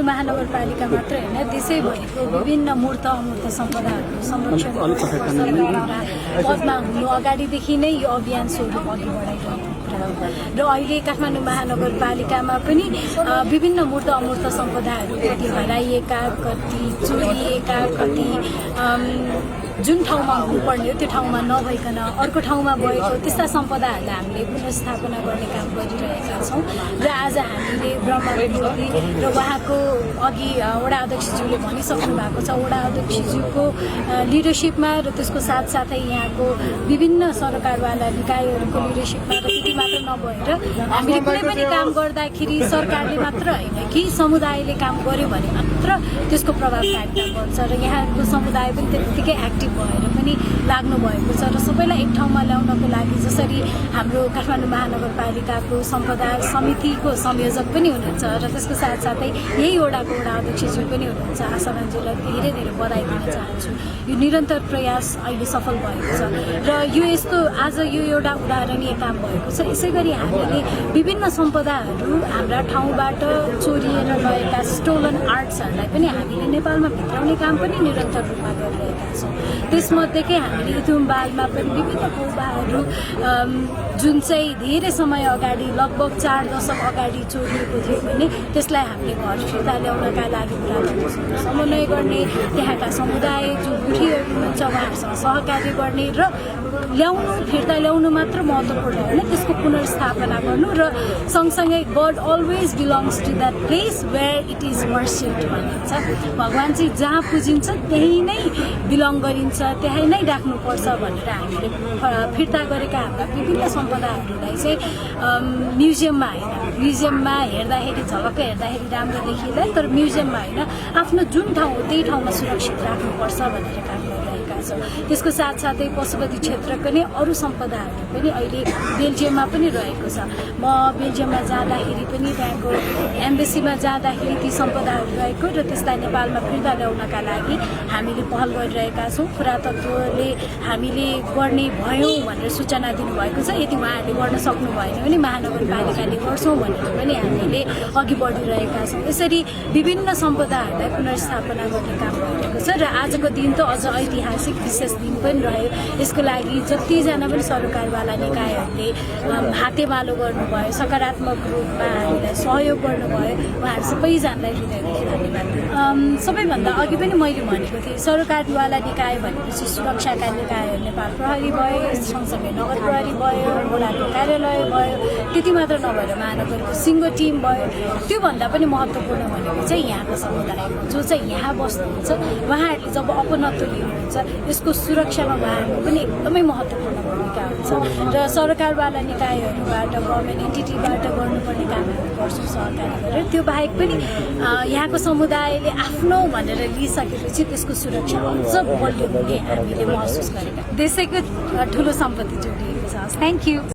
महानगरपालिका मात्र होइन देशैभरिको विभिन्न मूर्त अमूर्त सम्पदाहरूको संरक्षण पदमा हुनु अगाडिदेखि नै यो अभियान स्वरूप अघि बढाइरहेको र अहिले काठमाडौँ महानगरपालिकामा पनि विभिन्न मूर्त अमूर्त सम्पदाहरू कति हराइएका कति चोरिएका कति जुन ठाउँमा हुनुपर्ने हो त्यो ठाउँमा नभइकन अर्को ठाउँमा भएको त्यस्ता सम्पदाहरूलाई हामीले पुनर्स्थापना गर्ने काम गरिरहेका छौँ र आज हामीले ब्रह्मविद्युती र उहाँको अघि वडा अध्यक्षज्यूले भनिसक्नु भएको छ वडा अध्यक्षज्यूको लिडरसिपमा र त्यसको साथसाथै यहाँको विभिन्न सरकारवाला निकायहरूको लिडरसिपमा र त्यति मात्र नभएर हामीले कुनै पनि काम गर्दाखेरि सरकारले मात्र होइन कि समुदायले काम गर्यो भने मात्र त्यसको प्रभावकारिता बढ्छ र यहाँको समुदाय पनि त्यत्तिकै एक्टिभ भएर पनि लाग्नु भएको छ र सबैलाई एक ठाउँमा ल्याउनको लागि जसरी हाम्रो काठमाडौँ महानगरपालिकाको सम्पदा समितिको संयोजक पनि हुनुहुन्छ र त्यसको साथसाथै यही वडाको वडा अध्यक्षज्यू पनि हुनुहुन्छ आशारामज्यूलाई धेरै धेरै बधाई दिन चाहन्छु यो निरन्तर प्रयास अहिले सफल भएको छ र यो यस्तो आज यो एउटा उदाहरणीय काम भएको छ यसै गरी हामीले विभिन्न सम्पदाहरू हाम्रा ठाउँबाट चोरिएर गएका स्टोलन आर्ट्सहरूलाई पनि हामीले नेपालमा भित्राउने काम पनि निरन्तर रूपमा गरिरहेका छौँ त्यसमध्येकै हामीले इथुम्बालमा पनि विभिन्न पौधाहरू जुन चाहिँ धेरै समय अगाडि लगभग 4 दशक अगाडि चोरिएको थियो भने त्यसलाई हामीले घर फिर्ता ल्याउनका लागि पुरातत्वसँग समन्वय गर्ने त्यहाँका समुदाय जो गुठीहरू हुनुहुन्छ उहाँहरूसँग सहकार्य गर्ने र फिर्ता ल्याउनु मात्र महत्त्वपूर्ण होइन त्यसको पुनर्स्थापना गर्नु र सँगसँगै God always belongs to that place where it is worshipped भनिन्छ भगवान चाहिँ जहाँ पुजिन्छ त्यही नै बिलोङ गरिन्छ त्यही नै राख्नुपर्छ भनेर हामीले फिर्ता गरेका हाम्रा विभिन्न सम्पदाहरूलाई चाहिँ म्युजियममा होइन म्युजियममा हेर्दाखेरि झलक्क हेर्दाखेरि राम्रो देखिँदा तर म्युजियममा होइन आफ्नो जुन ठाउँ हो त्यही ठाउँमा सुरक्षित राख्नुपर्छ भनेर काम गरिरहेका छौँ त्यसको साथसाथै पशुपति क्षेत्रको नै अरू सम्पदाहरू पनि अहिले बेल्जियममा पनि रहेको छ म बेल्जियममा जाँदाखेरि पनि त्यहाँको एम्बेसीमा जाँदाखेरि ती सम्पदाहरू रहेको र त्यसलाई नेपालमा फिर्ता ल्याउनका लागि हामीले पहल गरिरहेका छौँ पुरातत्वले हामीले गर्ने भयौँ भनेर सूचना दिनुभएको छ यदि उहाँहरूले गर्न सक्नु भएन भने महानगरपालिकाले गर्छौँ भनेर पनि हामीले अघि बढिरहेका छौँ यसरी विभिन्न सम्पदाहरूलाई पुनर्स्थापना गर्ने काम गरिरहेको छ र आजको दिन त अझ ऐतिहासिक विशेष दिन पनि रह्यो यसको लागि जतिजना पनि सरकारवाला निकायहरूले हातेमालो गर्नुभयो सकारात्मक रूपमा हामीलाई सहयोग गर्नुभयो उहाँहरू सबैजनालाई हृदयदेखि धन्यवाद सबैभन्दा अघि पनि मैले भनेको थिएँ सरकारवाला निकाय भनेपछि सुरक्षाका निकायहरू नेपाल प्रहरी भयो सँगसँगै नगर प्रहरी भयो वडाको कार्यालय भयो त्यति मात्र नभएर महानगरको सिङ्गो टिम भयो त्योभन्दा पनि महत्त्वपूर्ण भनेको चाहिँ यहाँको समुदाय हो जो चाहिँ यहाँ बस्नुहुन्छ उहाँहरूले जब अपनत्व लिनुहुन्छ यसको सुरक्षामा उहाँहरूको पनि एकदमै महत्त्वपूर्ण भूमिका हुन्छ र सरकारवाला निकायहरूबाट गभर्मेन्ट एन्टिटीबाट गर्नुपर्ने कामहरू गर्छौँ सहकारी गरेर त्यो बाहेक पनि यहाँको समुदायले आफ्नो भनेर लिइसकेपछि त्यसको सुरक्षा अझ बलियो हुने हामीले महसुस गरेका देशैको ठुलो सम्पत्ति जोडिएको छ थ्याङ्क यू